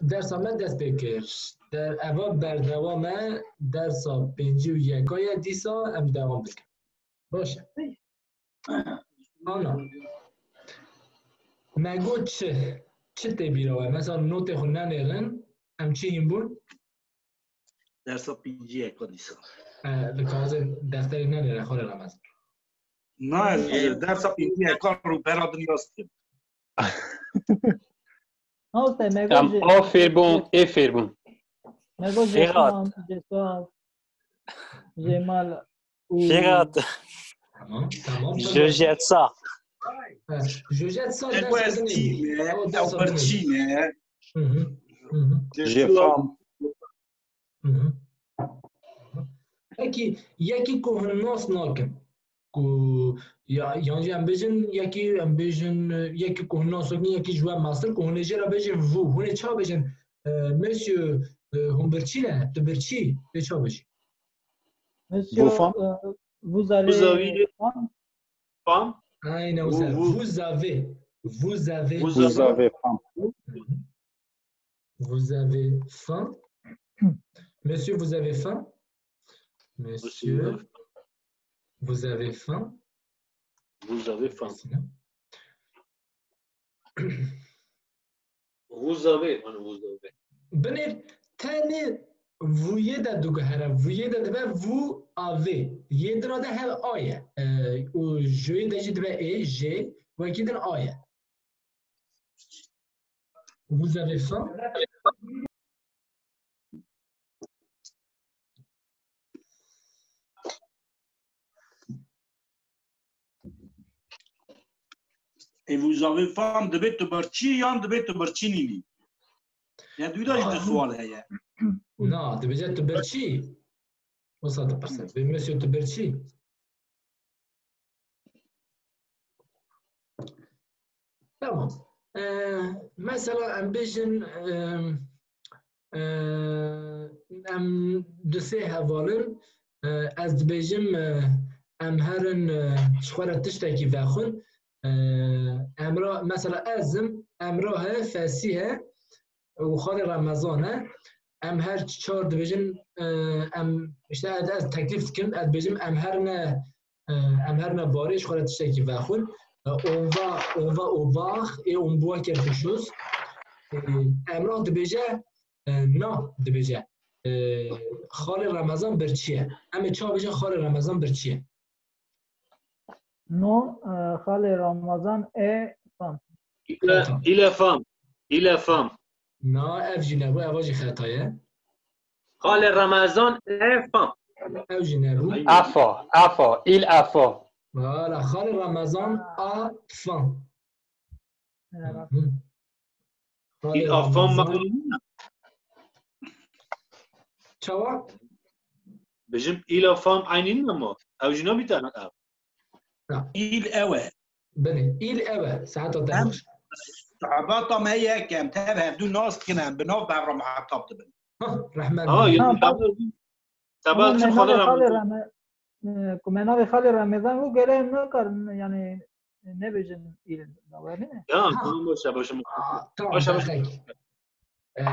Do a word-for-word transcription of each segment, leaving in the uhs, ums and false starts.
Dersa me dest pê kir. Der, eva berdewam e, dersa pêncî û yeka ye, dîsa em dewam bikin. Baş e. Ana. Me got çi? Çi tê bîra we? Mesela notê xwe nenêrin, em çi hîn bûn? Dersa pêncî yeka dîsa. E, li kaxizê defterê nenêre xwe re Remezan. Na, ez Ê, dersa pêncî yeka rûbera dinya dikim. Mamoste, me got Em ji, a fêrbûn, ê fêrbûn. Me got ji Fêrat. Şam, ji Suaz, ji mal û Fêrat. Tamam, tamam, tamam. Je jette ça. Ha, je jette ça, Ew dersa dinê. Ew birçî ne? Hı hı, hı hı. Je femme. Hı hı. Peki, yekî ku hûn nas nakin, ku ya, yan jî em bêjin, yekî em bêjin, e, yekî ku hûn nas nakin, yekî ji we mestir, ku hûn ê jê re bêjin vous, hûn ê ça bêjin, e, monsieur, e, hûn birçî ne, tu birçî, ê ça bêjî? Monsieur, Vos femmes? E, vous avez Vous avez femme? Femme? Aynen, vous, vous, vous avez, vous avez Vous Vous avez avez femme. Vous avez faim? Monsieur, vous avez faim? Monsieur, vous avez faim? Vous avez faim. Sinon? Vous avez, hani vous avez. Binêr tenê vûyê de diguhere. Vûyê de dibe vous avez. Yê dira de hev a ye. E, û jûyê de jî dibe ê, jê, wekî din a ye. Vous avez faim? Et vous avez faim, dibê tu birçî yan dibê tu birçî nînî? Ya dû da jî tu sual heye. Na, dibêje tu birçî. Wisa dipirse. Bê monsieur tu birçî. Tamam. Ee, mesela em bêjin, ee, ee, em du sê heval in, ee, ez dibêjim, ee, em herin, ee, ji xwe re tiştekî vexwin. Ee, Emrah, mesela ez im, Emrah e, Fesîh e û xalê Remezan e. Em her çar dibêjin, ee, em, işte ez, ez teklîf dikim, ez dibêjim em herine E, em herine barê ji xwe re tiştekî vexwin. E, on va, on va au bar et on boit quelque chose. E, Emrah dibêje, e, na dibêje. E, xalê Remezan birçî ye. Em ê ça bêjin xalê Remezan birçî ye? Non, e, xalê Remezan est femme. Il est, il est femme. Il est femme. Na, ev jî nebû, eva jî xeta ye. Xalê Remezan est femme. Ew jî nebû. Afa, afa, il afa. Voilà, xalê Remezan a femme. Hı. Xalê Il a femme Remezan. Çawa? Bijim il a femme eynî ne ma? Ew jî nabî te ev. Ha. Il ew e. Belê, il ew e. Saeta te baş. Sehbata me yek em tev hevdû nas dikin em bi nav bevra muhetab dibin. Ha, rehmet. Ha, yani Ha, tabii. Tabii ama çi xalê Remezan. Reme-, e, ku me navê xalê Remezan û gele em nakarin, yani nebêjin il da, were ne? Ya, Ha. tamam, boş ver, boş ver. Aa, tamam, Boş ver, boş ver. Berxek. E,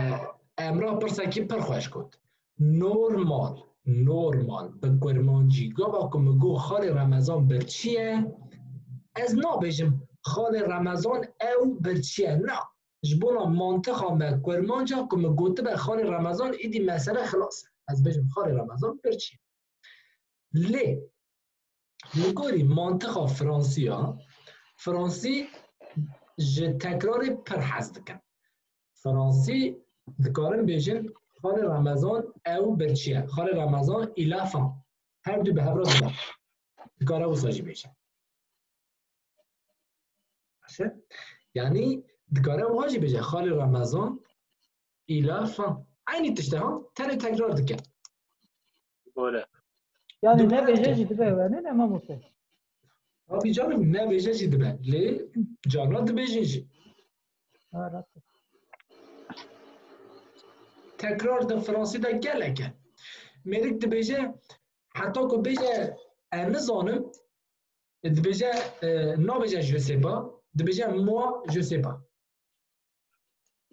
Emrah pirsekî pir xweş got. Normal, normal, bi kurmancî. Gava ku min got xalê Remezan birçî ye, ez nabêjim xalê Remezan ew birçî ye. Na, ji bona mantiqa me kurmanca ku min gotibe xalê Remezan, îdî mesele xilas e. Ez bêjim xalê Remezan birçî ye. Lê li gorî mantiqa Fransî ya, Fransî ji tekrarê pir hez dikin. Fransî dikarin bêjin, xalê Remezan ew birçî ye. Xalê Remezan il a faim. Her du bi hev re dibin. Dikare wisa jî bêje. Baş e? Yanî dikare wiha jî bêje, xalê Remezan il a faim. Eynî tişt e ha, tenê tekrar dike. Böyle. Yani Dikkat nebêje et. jî dibe, yani ne mamoste? Abi canım, nebêje jî dibe. Lê carna dibêjin jî. Ha, rast. Tekrar di Fransî de gelek e. Mêrik dibêje, heta ku bêje, "Ez nizanim", dibêje, e, nabêje "je sais pas", dibêje "moi, je sais pas".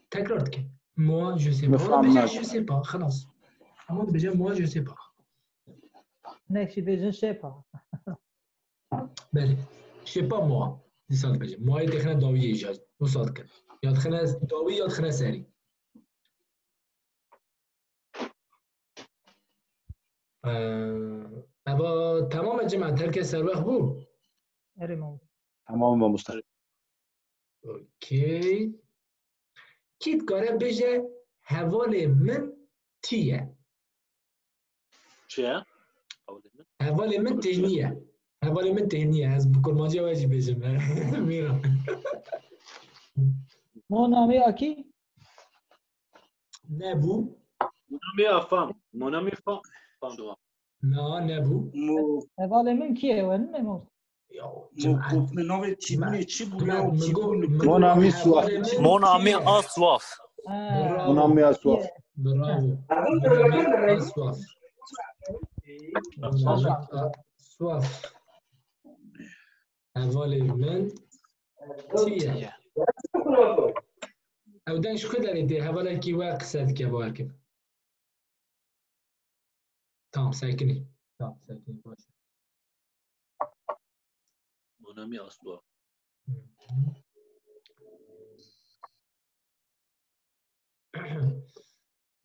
Tekrar dike. Moi, je sais pas. Hema dibêje je sais pas, xelas. Hema dibêje moi, je sais pas. Ne, jî bêjin je sais pas. Belê. Je sais pas moi. Dîsa dibêje. Moi'yê dixine dawiyê jî. Wisa dikin. Ya dixine dawî ya dixine serî. Ee, eva tamam e cimet, her kes serwext bû? Erê mamoste. Tamam mamoste. Okey. Kî dikare bêje hevalê min tî ye? Çi ye? Hevalê min? Hevalê min tênî ye. Hevalê min tênî ye. Ez bi kurmanciya we jî bêjim. Mîran. Mon ami à qui? Nebû. Mon ami à femme. Mon ami femme. Femme. Na, nebû. Mo- Hevalê min kî ye? Wen ne mo? Ya, Mo cimet, gotine navê tîbûnê cimet, çi bû cimet, ya? Min got, min got, mon ami soif. Hevalê min tî ye. Mon ami a soif. Ha, bravo. Mon ami a soif. Bravo. Mon ami a soif. Mon ami a soif. Hevalê min tî ye. Ew deng ji ku derê tê? Hevalekî we qise dike, bawer kir. Tamam, sekinî. Tamam, sekinî, baş. Mon ami a soif.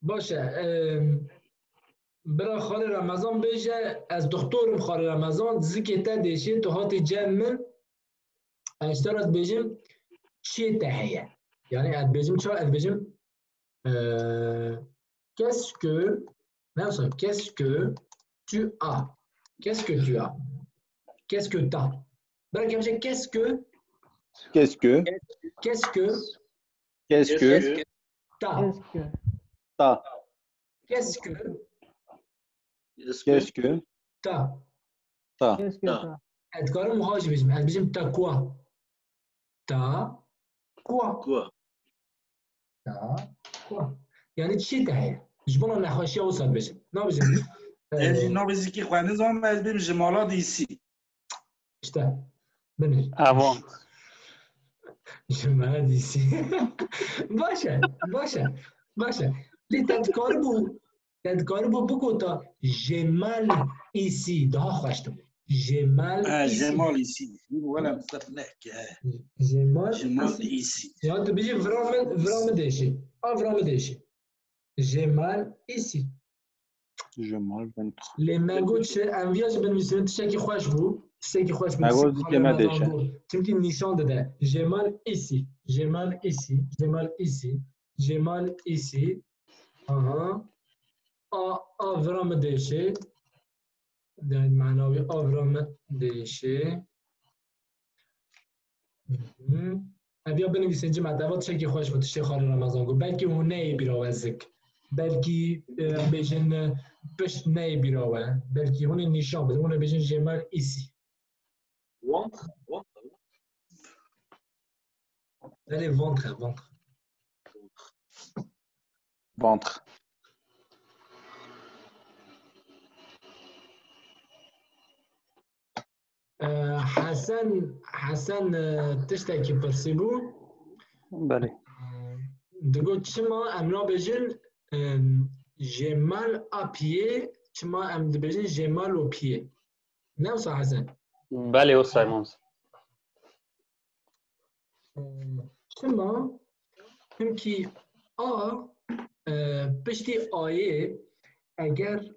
Baş e, em, bira Xalê Remezan bêje, ez doktor im Xalê Remezan, zikê te dêşê, tu hatî cem min, ez ji te re dibêjim, çiyê te heye. Yani ez dibêjim ça, ez dibêjim, e, qu'est-ce que, ne, qu'est-ce que tu as? Qu'est-ce que tu as? Qu'est-ce que t'as? Bira kevçe, qu'est-ce que? Qu'est-ce que? Qu'est-ce que? Qu'est-ce que? T'as. Qu'est-ce que? T'as. Qu'est-ce que? Qu'est-ce que? T'as. T'as. Qu'est-ce que t'as? Ez dikarim wiha jî bêjim. Ez bêjim t'as quoi? T'as quoi? Quoi? T'as quoi? Yani çi te heye? Ji bona nexweşiya wisa dibêjim. Nabêjim. Ez jî navê zikê xwe nizanim, ez bêm ji mala dîsî. İşte. Binir. Avant. Ji me dîsî. Baş e, baş e, baş e. Lê te dikaribû, te dikaribû bigota, j'ai mal ici, daha xweş dibû. J'ai mal ici. J'ai mal ici. Wela sef nehke. J'ai mal ici. Ya tu bijî vira min, vira min dêşê. A vira min dêşê. J'ai mal ici. J'ai mal ventre. Lê me got çi, em viya jî binivîsînin, tiştekî xweş bû. Tiştekî xweş bû. Me got zikê me dêşe. Çimkî nîşan dide. J'ai mal ici. J'ai mal ici. J'ai mal ici. J'ai mal ici. Aha. A, a vira min dêşê. Yani mana wî a vira min dêşê. Mhm. Ev ya binivîsin cimet, eva tiştekî xweş bû, tiştê Xalê Remezan got. Belkî hûn neyê bîra we zik. Belkî, e, em bêjin, e, pişt neyê bîra we. Belkî hûn ê nîşan bidin, hûn ê bêjin j'ai mal ici. Ventre, ventre. Belê, ventre, ventre. Ventre. E, Hesen, Hesen, e, tiştekî pirsîbû. Belê. E, digot çima em nabêjin, e, j'ai mal à pied, çima em dibêjin j'ai mal aux pieds. Ne wisa Hesen? Belê, wisa ye mamoste. Çima? Çimkî a, e, piştî ayê eger,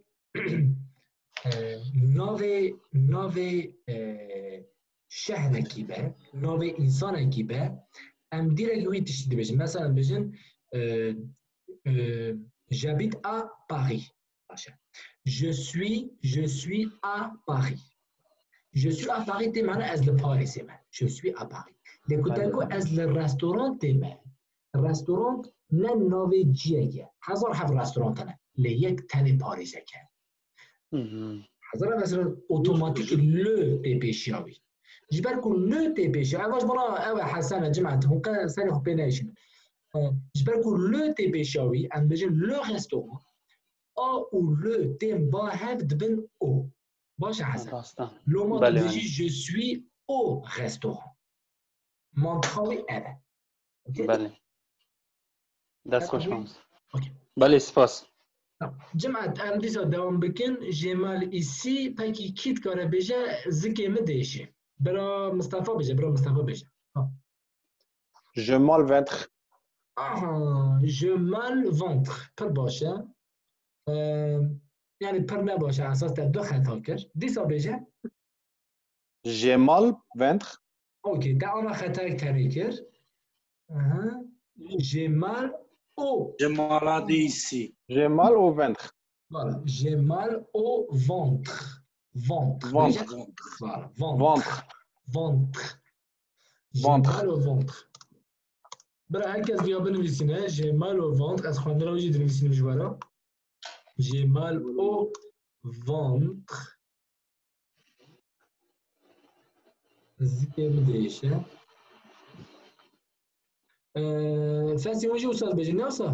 e, navê, navê, e, şehrekî be, navê însanekî be, em dîrek wî tiştî dibêjin. Mesela em bêjin, e, e, j'habite à Paris. Baş e. Je suis, je suis à Paris. Je suis à Paris tê mana ez li Parîsê me. Je suis à Paris. Lê ku te got ez li restorantê me. Restorant ne navê ciyekê. Hezar heft restorant hene. Lê yek tenê Parîsek e. Hezar heft restorant otomatîk le tê pêşiya wî. Ji ber ku le tê pêşiya, ev ji bona ew e Hesen e, cimet, hûn qe serê xwe pê neêşînin. E, ji ber ku le tê pêşiya wî, em bêjin le restaurant, a û le tên ba hev dibin o. Baş e Hesen. Rast e. Loma tu dibêjî je suis au restaurant. Mantiqa wî ev e. Okey? Belê. Dest xweş Qebûl? mamoste. Okey. Belê, spas. Cimat, em dîsa dewam bikin. J'ai mal ici, pekî kî dikare bêje, zikê min diêşe? Bira Mistefa bêje, bira Mistefa bêje. Ha. J'ai mal ventre. Aha, j'ai mal ventre. Pir baş e. Ee, yani pir ne baş e, esas te du xeta kir. Dîsa bêje. J'ai mal ventre. Okey, te ana xetek tenê kir. Aha. J'ai mal au. J'ai maladie ici. J'ai mal au ventre. Voilà, j'ai mal au ventre. Ventre. Ventre. Voilà, ventre. Ventre. Ventre. J'ai Ventre. mal au ventre. Bira, herkes viya binivîsîne. J'ai mal au ventre. Ez xwendina wî jî dinivîsînim ji we re. J'ai mal au ventre. Zikê min diêşe. Ee, Fesî, hûn jî wisa dibêjin, ne wisa?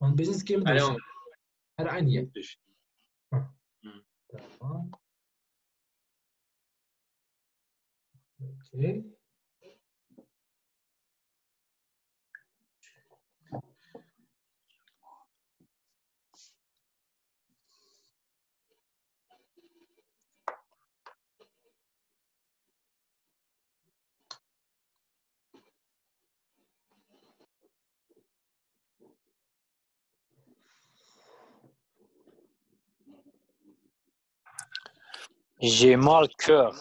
Hûn dibêjin zikê min diêşe. Alo. Her eynî ye. Diş. Ha. Hı. Tamam. Okey. J'ai mal cœur.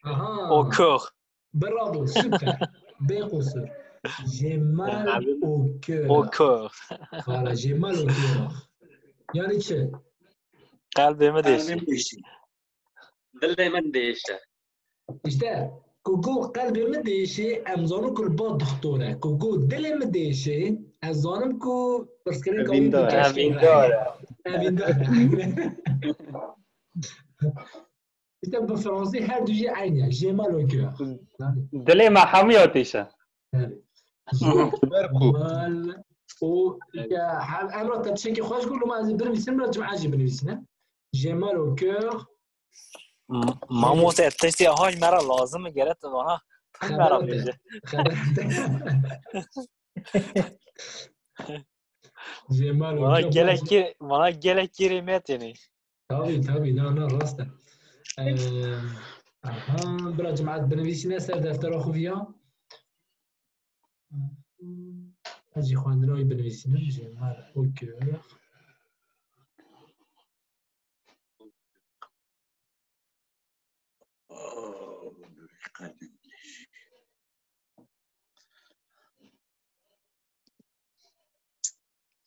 Aha. Au cœur. Bravo, super. Bê qusur. J'ai mal au cœur. Au cœur. Voilà, j'ai mal au cœur. Yani çi? Qelbê min Qelbê diêşe. min diêşe. Dilê min diêşe. İşte, ku got qelbê min diêşe, em zanin ku li ba doktor e. Ku got dilê min diêşe, ez zanim ku pirsgirêka wî Evîndar e. bi keşkê Evîndar re. e. Evîndar e. İşte bi fransî her du jî eynî ye. J'ai mal au cœur. Yani, Dilê me hemiya têşe. evet. Berku. Mal au cœur. Hem Emrah te tiştekî xweş got, loma ez ê binivîsim, biraz cim'e jî binivîsîne. J'ai mal au cœur. M- Mamoste, tiştê ha ji me re lazim e, gere tu vana. Me re Xebera te. bêje. Xebera te. J'ai mal au Vana cœur. gelekî, vana gelekî rê me tênê. Tabii, tabii. Na, na, rast e. Ee, aha, bira cemaat binivîsîne ser deftera xwe viya. Ez jî xwendina wî binivîsînim. J'ai mal au cœur.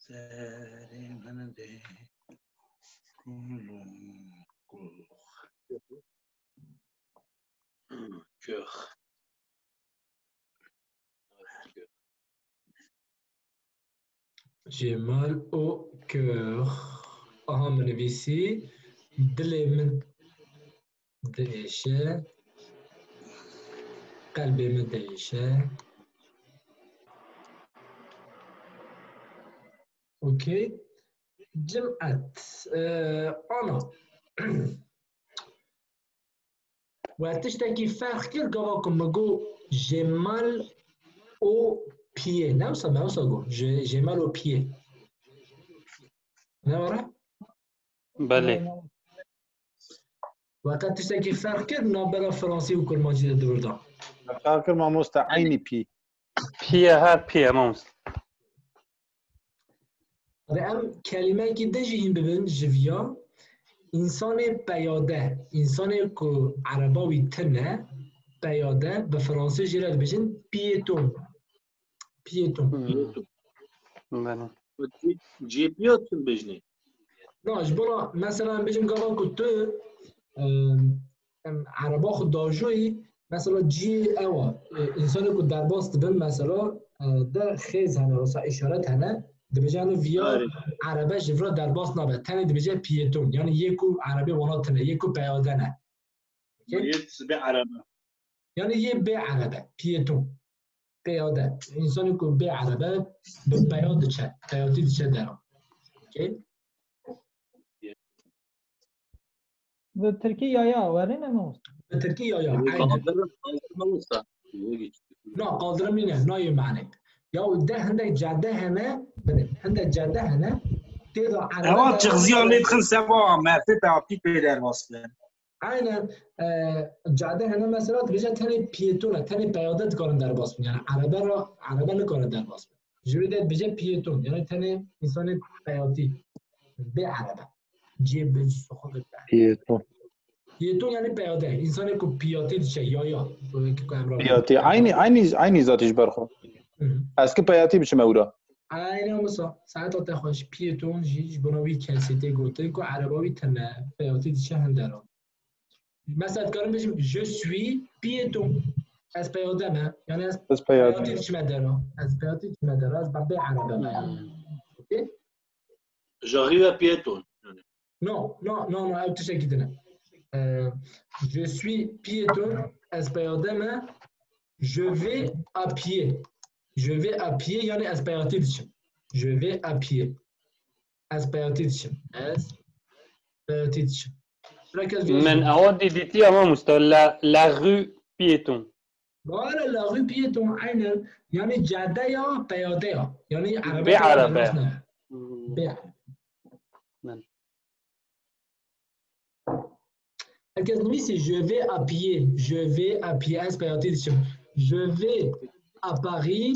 Serê min de kulum kul. Cœur. J'ai mal au cœur. Aha, min nivîsî. Dilê min diêşe. Qelbê min diêşe. Okey. Cimet. Ee, ana. We tiştekî ferq kir, gava ku min got j'ai mal au pied. Ne wisa me wisa got. J'ai, j'ai mal au pied. Ne were? Belê. We qet tiştekî ferq kir navbera fransî û kurmancî de di wir de? Ferq kir mamoste, eynî pî. Piye, her piye mamoste. Ve em kelimekî din jî hîn bibin ji viya. Însanê peyade, însanê ku ereba wî tune, peyade, bi fransî jê re dibêjin piéton. Piéton. Belê. Cê piya tun bêjinê. Na, ji bo re, mesela, em bêjin gava ku tu, em, em ereba xwe dajoyî, mesela, cî ew e, e, însanê ku derbas dibin, mesela, e, de xêz hene, wisa îşaret hene, dibêje, yani, viya erebe ji vira derbas nabe, tenê dibêje piéton, yani, yê ku erebê wana tune, yê ku peyade ne. Okey? Yê sibê erebe. Yani, yê bê erebe, piéton. Peyade. Însanê ku bê erebe, bi peya diçe, peyatî diçe dera. Okey? Bi tirkî yaya, werê ne mamoste? Bi tirkî yaya, Wê aynen. Qaldirim, qaldirim wisa. Wê geç. Na, qaldirim nîne, nayê mane. Ya de hindek cade hene, bine, hindek cade hene, tê de erebe Ewa de- çixziya lê dixin seba me, tê peyatî pê derbas bin. Aynen. E, cade hene mesela dibêje tenê piyeton e, tenê peyade dikarin derbas bin. Yani erebe ra, erebe nikarin derbas bin. Ji wê de dibêje piyeton, yani tenê insanê peyatî. Bê erebe. Cê bi soxo bi. Piyeton. Piyeton yani peyade. İnsanê ku piyatî diçe, yaya. Wekî ku em ra- Piyatî. Aynı, aynı, aynı zat ji ber xwe. Hı hı. Ez ki peyatî biçim ewra. Aynen wisa. Saeta te xweş. Piyeton jî ji bona wî kesê tê gotin ku ereba wî tune, peyatî diçe hindera. Mesela dikarim bêjim, je suis piéton. Ez peyade me. Yani ez Ez peyatî. peyatî diçime dera. Ez peyatî diçime dera. Ez bê erebe me yani. Okey? J'arrive à piéton. Yani. Non, non, non, non, ew tiştekî din e. Ee, je suis piéton, ez peyade me. Je vais à pied. Je vais à pied, yani ez peyatî diçim. Je vais à pied. Ez peyatî diçim. Ez peyatî diçim. Herkes diyor. Min ewa dî dîtiya mamosta la, la rue piéton. Voilà, la rue piéton, aynen. Yani cadeya peyadeya. Yani Bê erebe erebe. Bê erebe. Min. Herkes nivîsî, je vais à pied, je vais à pied, ez peyatî diçim. Je vais à Paris,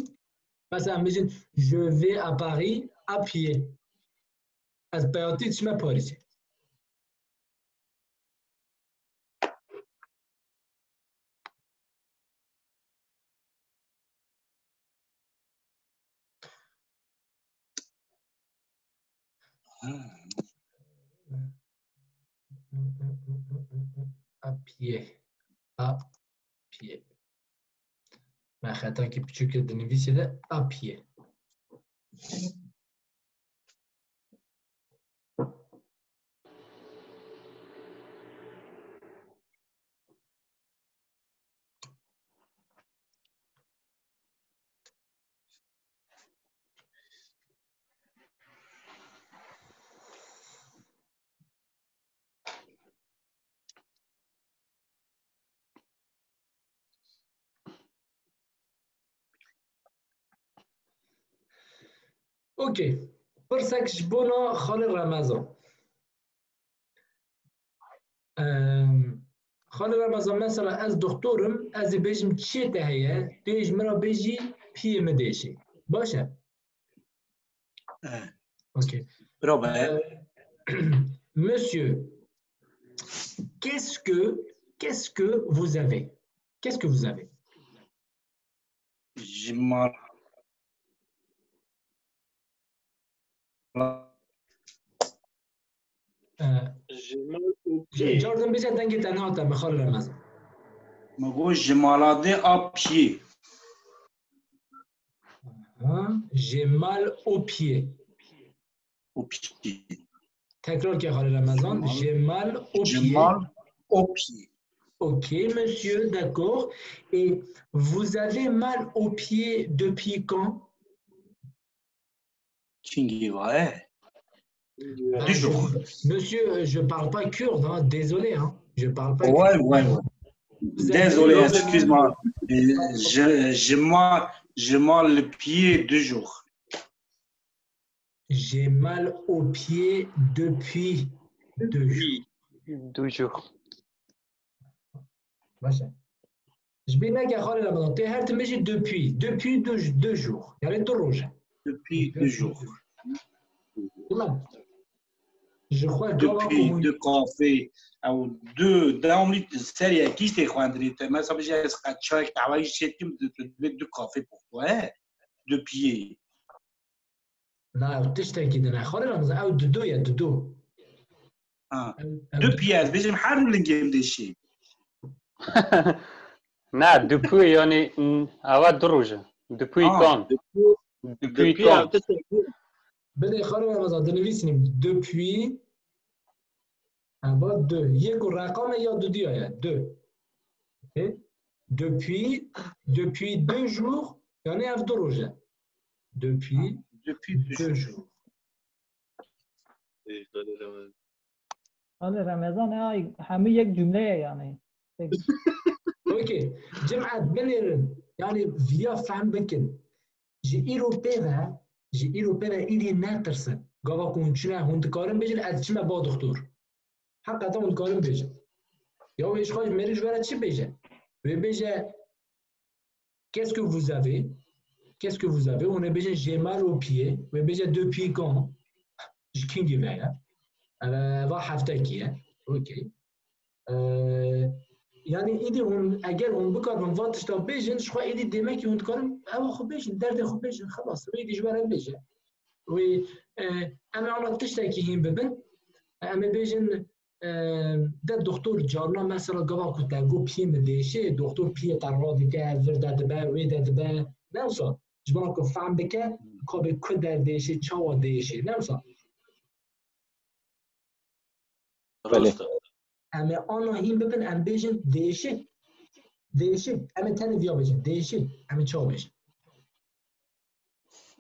mesela em bêjin, je vais à Paris à pied. Ez peyatî diçime Parîsê. À pied. À pied. Me xetakî piçûk di nivîsê de à pied. Okey. Pirsek ji bona Xalê Remezan. Em, Xalê Remezan, mesela ez doktor im, ez ê bêjim çiyê te heye, tu yê ji min re bêjî piyê min diêşê. Baş e? Eh, Okey. Bravo. Euh, monsieur, qu'est-ce que, qu'est-ce que vous avez? Qu'est-ce que vous avez? Ji mal. Euh, J'ai mal au Ca- pied. Cardan bêje dengê te nehate me, Xalê Remezan. Me got ji mala de à pied. Ha? J'ai mal au pied. Au pied. Tekrar ke Xalê Remezan. Mal. J'ai mal au J'ai pied. mal au pied. Ok, monsieur, d'accord. Et vous avez mal au pied depuis quand? Kingî va, eh? Ah, Du jour. Monsieur, euh, je parle pas kurde, hein, désolé, hein. Je parle pas Ouais, kurde. ouais, ouais. Vous avez Désolé, mal- excuse-moi. Euh, Je, je mal, je mal le pied du jour. J'ai mal au pied depuis deux jours. Du jour. Baş e. Ji bîr neke Xalê Remezan. Tê her tim bêjî depuis. Depuis deux, deux jours. Yani du roj e. Depuis deux jours. Tamam. Je crois que Depuis deux cafés. Ew du, devamlı ser yekî tê xwendinê te. Mesela bêje ez qe çayek qehweyî çêdikim, tu, tu divê du cafés pour toi, he? Deux pieds. Na, ew tiştekî din e. Xalê Remezan, ew dido ye, dido. Ha. Ew- ew- Deux pieds, ez bêjim her du lingê min diêşê. Ne, depuis yani n- ava du roj e. Depuis Ah, quand? depuis- Depuis Depuis quand? ev tiştekî. Binê Xalê Remezan dinivîsînim. Depuis. Eva deux. Yek û reqamê ya dudiya ye. Deux. Ok? Depuis, depuis deux jours. Yani ev du roj e. Depuis Depuis deux deux jours. jours. Xalê Remezan, ay, hemû yek cümle ye yani. Tek- Okey. Cemaat binêrin. Yani viya fehm bikin. Ji îro pê ve, ji îro pê ve êdî netirsin. Gava ku hûn çine, hûn dikarin bêjin, ez çime ba doktor. Heqeta hûn dikarin bêjin. Ya wê ji xwe ji mêrik ji we re çi bêje? Wê bêje, qu'est-ce que vous avez? Qu'est-ce que vous avez? Hûn ê bêjin, j'ai mal au pied. Wê bêje, deux pieds quand? Ji kingî ve ye. Eva, eva heftekî ye. Okey. Ee, yani êdî hûn, eger hûn bikaribin va tişta bêjin, ji xwe êdî demekî hûn dikarin ewa xwe bêjin, derdê xwe bêjin, xelas, wê êdî ji we re bêje. Wê, e, em ê ana tiştekî hîn bibin, em ê bêjin, e, de doktor carna mesela gava ku te got piyê min diêşê, doktor piyê te radike, vir de dibe, wê de dibe, ne wisa? Ji bona ku fehm bike, ka bê ku derdêşê, çawa diêşê, ne wisa? Belê. Rast e. Em ê ana hîn bibin, em bêjin diêşê. Diêşê. Em ê tenê viya bêjin. Diêşê. Em ê çawa bêjin?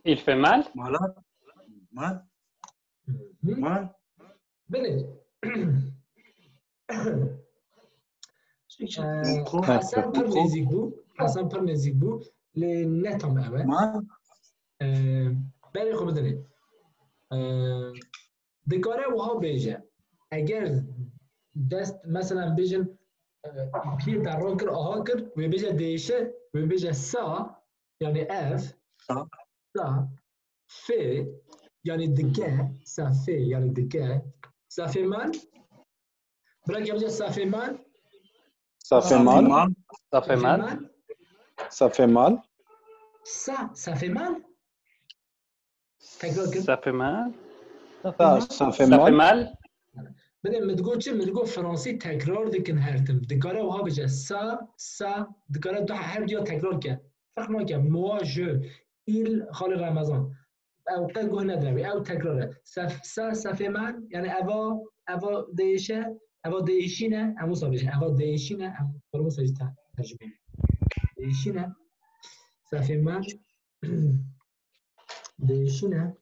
Il fait mal. Mal. Mal. Hı hı. Mal. Belê. Ee, Hesen pir nêzîk bû. Hesen pir nêzîk bû. Lê ne tam ev e. Mal. Ee, berê xwe bidinê. Ee, Dikare wiha bêje, eger dest, mesela bêjin, e, piyê te ran kir, aha kir, wê bêje diêşe, wê bêje ça, yani ev, ça. Ça fait, yani dike, ça fait, yani dike, ça fait mal. Bira ke bêje ça fait mal. Ça fait mal. Ça fait mal. Ça fait mal. Ça, ça fait mal. Tekrar kir. Ça fait mal. Ça, ça fait mal. Belê, min digot çi? Min digot fransî tekrar dikin her tim. Dikare wiha bêje ça, ça, dikare du her duya tekrar ke. Ferq nake. Moi, je, il, xalê Remezan. Ew qe guh nedire wê. Ew tekrar e. Ça, ça, ça fait mal. Yani eva, eva diêşe, eva diêşîne, em wisa bêjin. Eva diêşîne, em wisa jî te-, tercüme. Diêşîne. Ça fait mal. Diêşîne.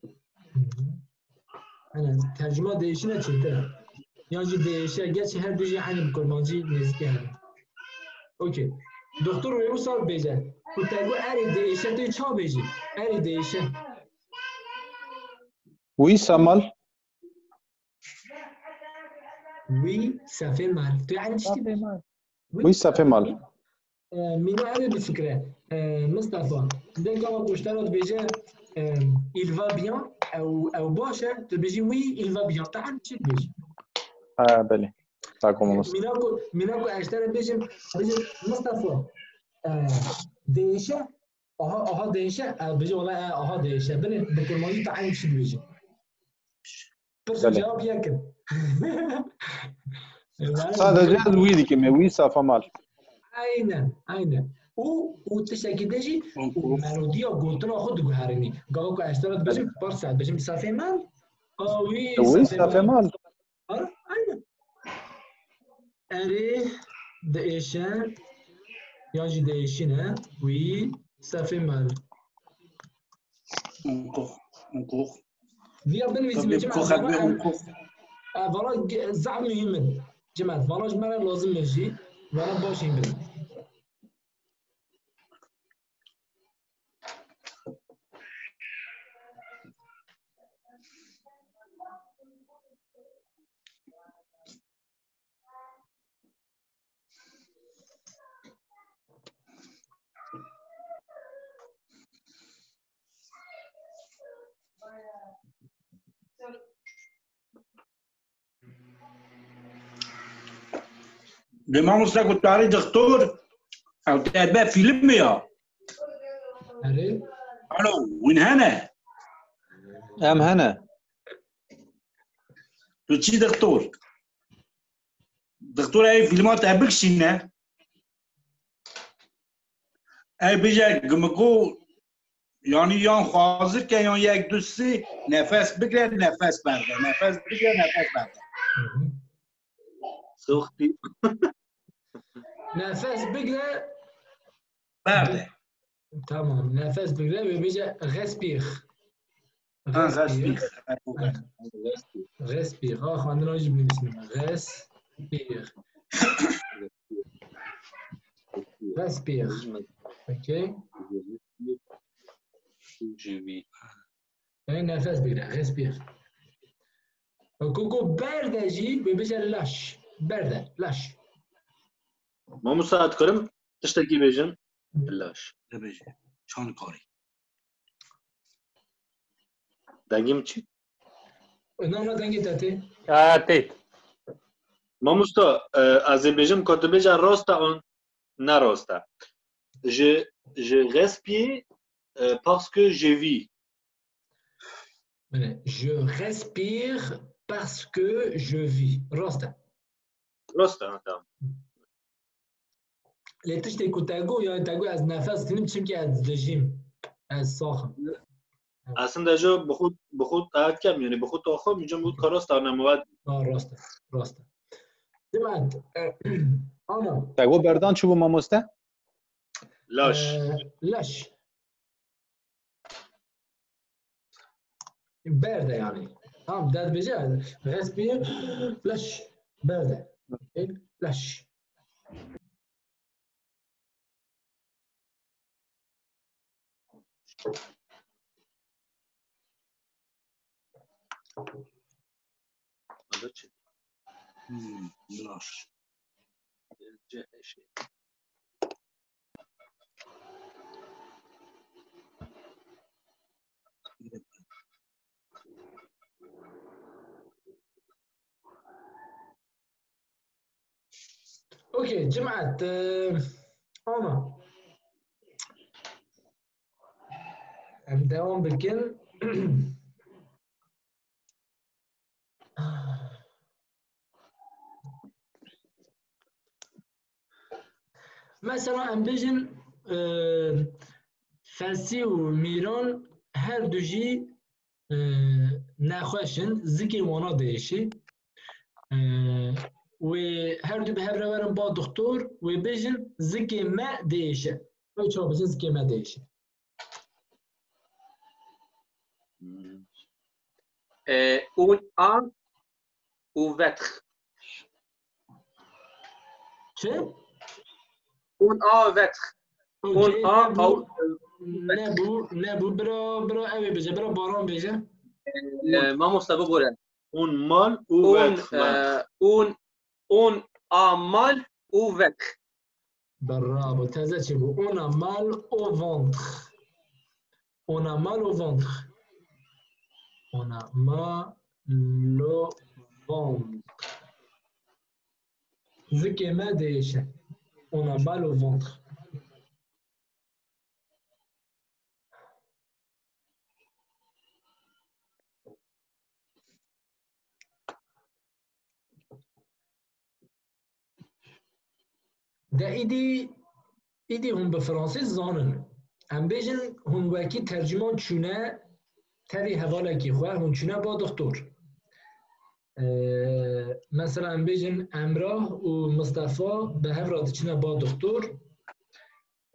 Ana, tercuma diêşîne çêtir e. Yan jî diêşe, gerçi her du jî eynî bi kurmancî nêzîkî hene. Okey. Doktor wê wisa bêje. Ku te got erê diêşe, tu ça bêjî? Erê diêşe. Oui, ça mal. Oui, ça fait mal. Tu yani tiştî. Ça fait mal. Oui, ça fait mal. Ee, Mîna erê bifikire. Ee, Mustafa, dengê gava goştara dibêje, ee, il va bien, ew, ew baş e, tu dibêjî oui, il va bien. Tu hem çi dibêjî? Ha, belê. Sağ olun. Mîna ku, mîna ku ez ji te re bêjim, bêjim, Mustafa, ee, diêşe, aha, aha diêşe, ee, bêjim, wala, ee, aha diêşe. Belê, bi kurmancî tu eynî çi dibêjî? Pirs û cewab yek in. Sadece ez wî dikim, e, wî ça fait mal. Aynen, aynen. Û, û tiştekî din jî, û melodiya gotina xwe diguherînî. Gava ku ez ji te re dibêjim, par saet dibêjim, ça fait mal. Ah oui, ça fait mal. Aynen. Erê, diêşe, yan jî diêşîne, oui, ça fait mal. Encore, encore. Viya binivîsîme, cemaat, vana em, e, vana ge-, zaf muhîm in. Cemaat, vana ji me re lazim in jî. Vana baş hîn bin. Lê mamoste ku tu arê dixtor, ew te be fîlmê ya. Erê? Alo, wîn hene? Em hene. Tu çi dixtor? Dixtor ê fîlma te bikişîne. Ey bije gimiko, yani yan xwazir ke yan yek du sê nefes bigre, nefes berde. Nefes bigre, nefes berde. Soxtî. Nefes bigre. Berde. Tamam. Nefes bigre ve bije respire. Ha, respire. Respire. Respire. Ha, xwendina jî binivîsînim. Respire. Respire. Okey. Je vis. Yani nefes bigre, respire. Ku ku berde jî, wê bêje lâche. Berde, lâche. Mamosta, dikarim tiştekî bêjim? Lâche. Dibêje. Çand karî. Dengê min çi? Na, na, dengê te tê. Ya, têt. Mamosta, e, ez ê bêjim, ka tu bêje rast e an ne rast e. Je, je respire, e, parce que je vis. Belê, je respire parce que je vis. Rast e. Rast e, ha, tamam. Lê tiştê ku te got, yani te got ez nefes dinim, çimkî ez dijîm. Ez sax im. Aslında jo bi xwe, bi xwe taat kem, yani bi xwe taxim, cem got ka rast e, ne muvat. Ha, rast e, rast e. Demek, e, ana, Te got berdan çi bû mamoste? Lâche. e, lâche. Berde yani. Tamam, derdbêje, respire, lâche, berde. Okey, lâche. Hmm, lâche. Okey, cimat, e, ana. Em devam bikin. Mesela em bêjin, e, Fesî û Mîran her du jî, e, nexweş in, zikê wana diêşî. E, wê her du bi hev re werin ba doktor, wê bêjin zikê me diêşe. Wê çawa bêjin zikê me diêşe. E, un a u vetx. Çi? Un a vetx. Okey, Un a nebû, aw- nebû, nebû. Bira, bira, ew ê bêje, bira Baran bêje. E, mamosta bibore. Un mal û Un, vetx. e, un, un a mal u vetx. Bravo, teze çi bû? On a mal au ventre. On a mal au ventre. On a mal au ventre. Zikê me diêşe. On a mal au ventre. De îdî, îdî hûn bi fransî zanin. Em bêjin hûn wekî tercûman çûne tevî hevalekî xwe, hûn çûne ba doktor. Ee, mesela em bêjin Emrah û Mistefa bi hev re diçine ba doktor.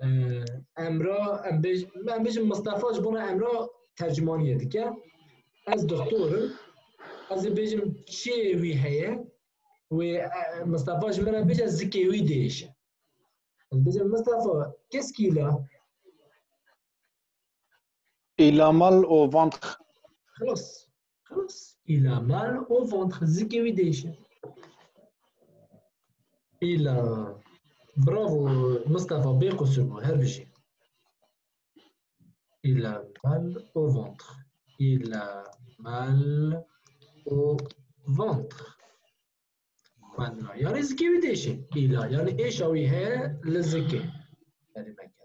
Ee, Emrah, em bêj-, em bêjin Mistefa ji bona Emrah tercûmaniyê dike. Ez doktor im. Ez ê bêjim çiyê wî heye. Wê, e, Mistefa ji min re bêje zikê wî diêşe. Ez bêjim Mistefa, qu'est-ce qu'il a? Il a mal au ventre. Xilas. Xilas. Il a mal au ventre. Zikê wî diêşe. Il a. Bravo Mistefa, bê qusur bû. Her bijî. Il a mal au ventre. Il a mal au ventre. Xwendina. Yani zikê wî diêşe. Il a. Yani êşa wî heye li zikê. Derî meke.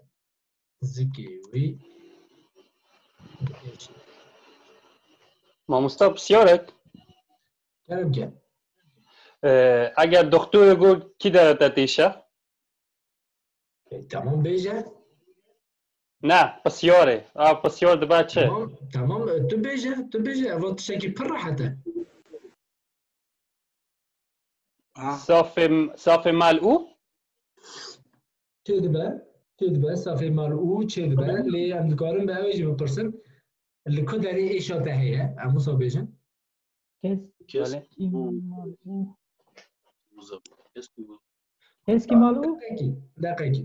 Zikê wî diêşe. Mamosta, pisyarek. Kerem ke. E, eger doktorê got kî dere te têşe? E, tamam bêje. Ne, pisyarê. A, pisyar dibe çi? Tamam, tamam, e, tu bêje, tu bêje. Eva tiştekî pir rehet e. Ha, Safê, safê mal û? Çê dibe, çê dibe, safê mal û çê dibe. Lê em dikarin bi ew jî bipirsin. Li ku derê êşa te heye? Em wisa bêjin. Kes Kes kim bu. mal û. Kes bu. Kes kim mal û? Deqekî, deqekî.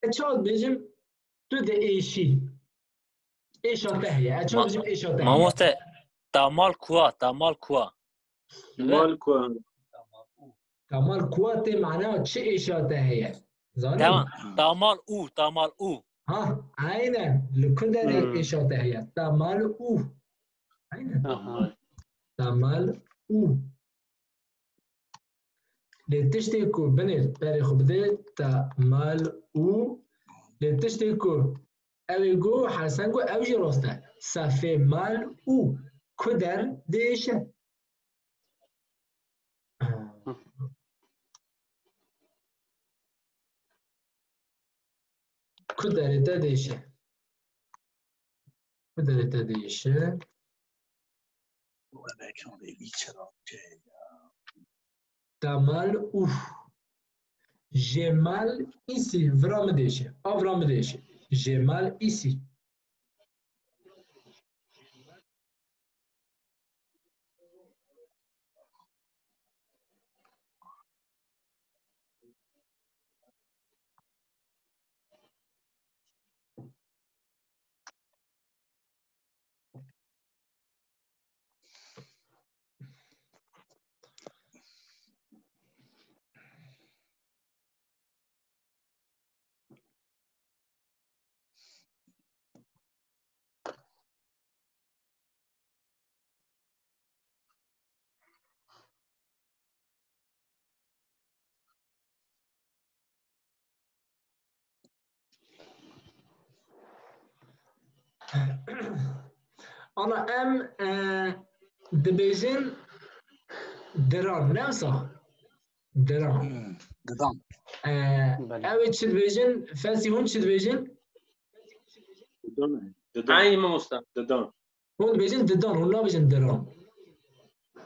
E, çawa dibêjim, tu diêşî. Êşa te heye. Ez çawa bijim êşa te heye? Mamoste, ta mal kua, ta mal kua. Mal kua. Ta mal kua tê mana çi êşa te heye? Zanî? Tamam. Ta mal û, ta mal û. Ha, aynen. Li ku derê êşa te heye? Ta mal û. Aynen. Aha. Ta mal û. Lê tiştê ku binê berê xwe bidê ta mal û, lê tiştê ku ew ê got, Hesen got, ew jî rast e. Ça fait mal où? Ku der diêşe? Ku derê te diêşe? Ku derê te diêşe? Ta mal û. J'ai mal ici. Vira min diêşe. A vira min diêşe. J'ai mal ici. Ana em, e, dibêjin diran, ne wisa? Diran. Hmm, didan. E, Belê. Ew ê çi dibêjin? Felsî hûn çi dibêjin? Didan. Didan. Ey mamosta. Didan. Hûn dibêjin didan, hûn nabêjin diran.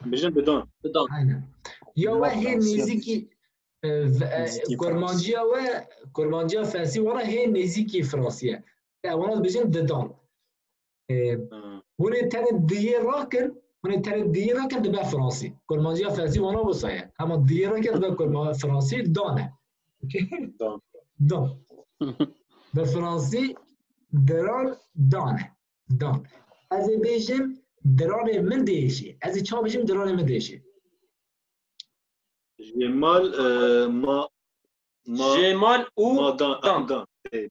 Dibêjin didan. Didan. Aynen. Ya we hê nêzîkî, e, v-, e, kurmanciya we, kurmanciya felsî wana hê nêzîkî fransî ye. Ya wana dibêjin didan. E, hûn ê tenê diyê rakin, hûn ê tenê diyê rakin dibe fransî. Kurmanciya felsî wana wisa ye. Hema diyê rakin dibe kurma-, fransî dan e. Okey? Dan. Dan. Bi fransî diran dan e. Dan. Ez ê bêjim diranê min diêşî. Ez ê çawa bêjim diranê min diêşî? J'ai mal, e, ma, ma, j'ai mal aux dents.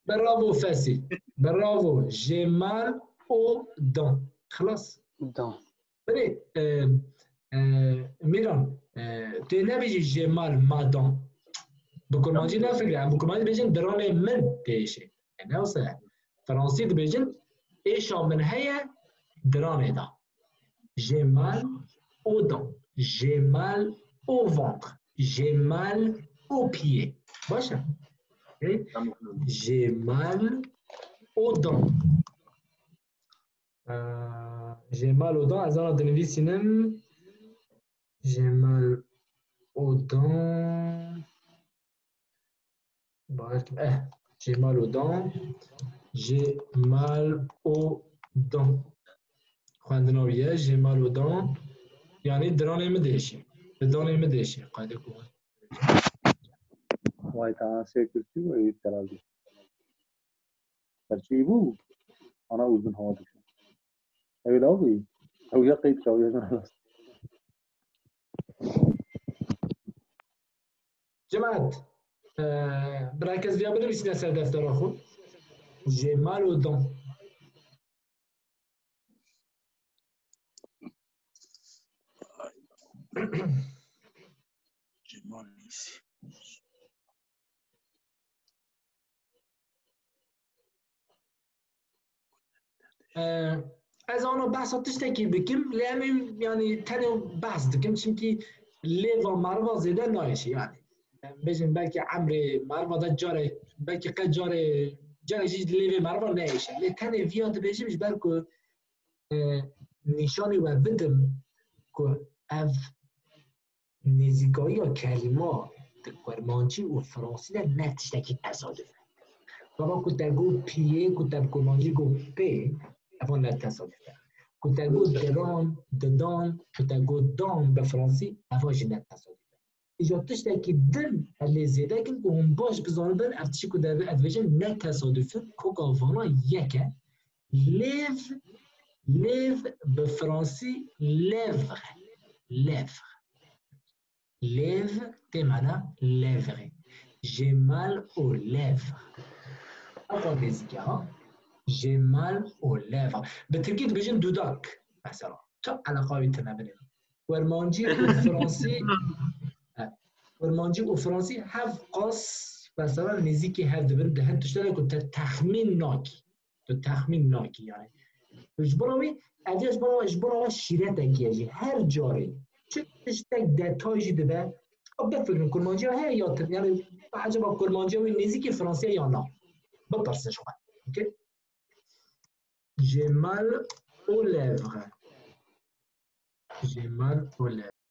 Bravo Felsî. Bravo. J'ai mal aux dents. Xelas. Dents. Belê, e, e, Mîran, e, tu yê nebêjî j'ai mal ma dents. Bi kurmancî nefikire. Em bi kurmancî dibêjin diranê min diêşî. E, ne wisa ye? Fransî dibêjin êşa min heye diranê de. J'ai mal aux dents. J'ai mal au ventre. J'ai mal aux pieds. Baş e? Okey? Tamam. J'ai mal aux dents. Ee, j'ai mal aux dents. Ez ana dinivîsînim. J'ai mal aux dents. Bawer kim. Eh, j'ai mal aux dents. J'ai mal aux dents. Xwendina wî ye, j'ai mal aux dents. Yanî diranê min diêşî. Didanê min diêşî. Qaydê ku. Vay, ta sê Tirkî û êyî terazî. Her çî bû. Ana uzun hava dikişin. Ew ê law bû. Ew ya qeyd ka, ew ya jina rast. Cemaat, e, bira kes viya binivîsîne ser deftera xwe. J'ai mal aux dents. J'ai mal ici. Ee, ez ana behsa tiştekî bikim, lê em ê, yanî, tenê behs dikim, çimkî lêva meriva zêde nayêşe, yanî. Em bêjin belkî emrê meriva de carê, belkî qet carê, carê jî lêvê meriva neyêşe. Lê tenê viya dibêjim ji ber ku, e, nîşanî we bidim ku ev nêzîkayiya kelîma di kurmancî û fransî de ne tiştekî tesaduf e. Baba ku te got piyê, ku te bi kurmancî got pê, eva ne tesaduf e. Ku te got diran, didan, ku te got dan bi fransî, eva jî ne tesaduf e. Îja tiştekî din ez lê zêde kim ku hûn baş bizanibin, ev tiştî ku de-, ez dibêjim ne tesaduf in, koka vana yek e. Lêv, lêv bi fransî lèvre. Lèvre. Lêv tê mana lèvre. J'ai mal aux lèvres. Ew nêzîk e ha. J'ai mal aux lèvres. Bi tirkî dibêjin dudak mesela. Çi eleqa wî tune binê. Kurmancî û fransî, he, kurmancî û fransî hev qas mesela nêzîkî hev dibin, di hin tiştene ku te texmîn nakî. Tu texmîn nakî yani. Ji bo wî, ev ji bo, ji bo şîretekî ye jî. Her carê çi tiştek detay jî dibe. Bifikirin kurmanciya heye ya tir, yani acaba kurmanciya wî nêzîkî fransî ye ya na? Bipirsin ji xwe. Okay? J'ai mal aux lèvres. J'ai mal aux lèvres.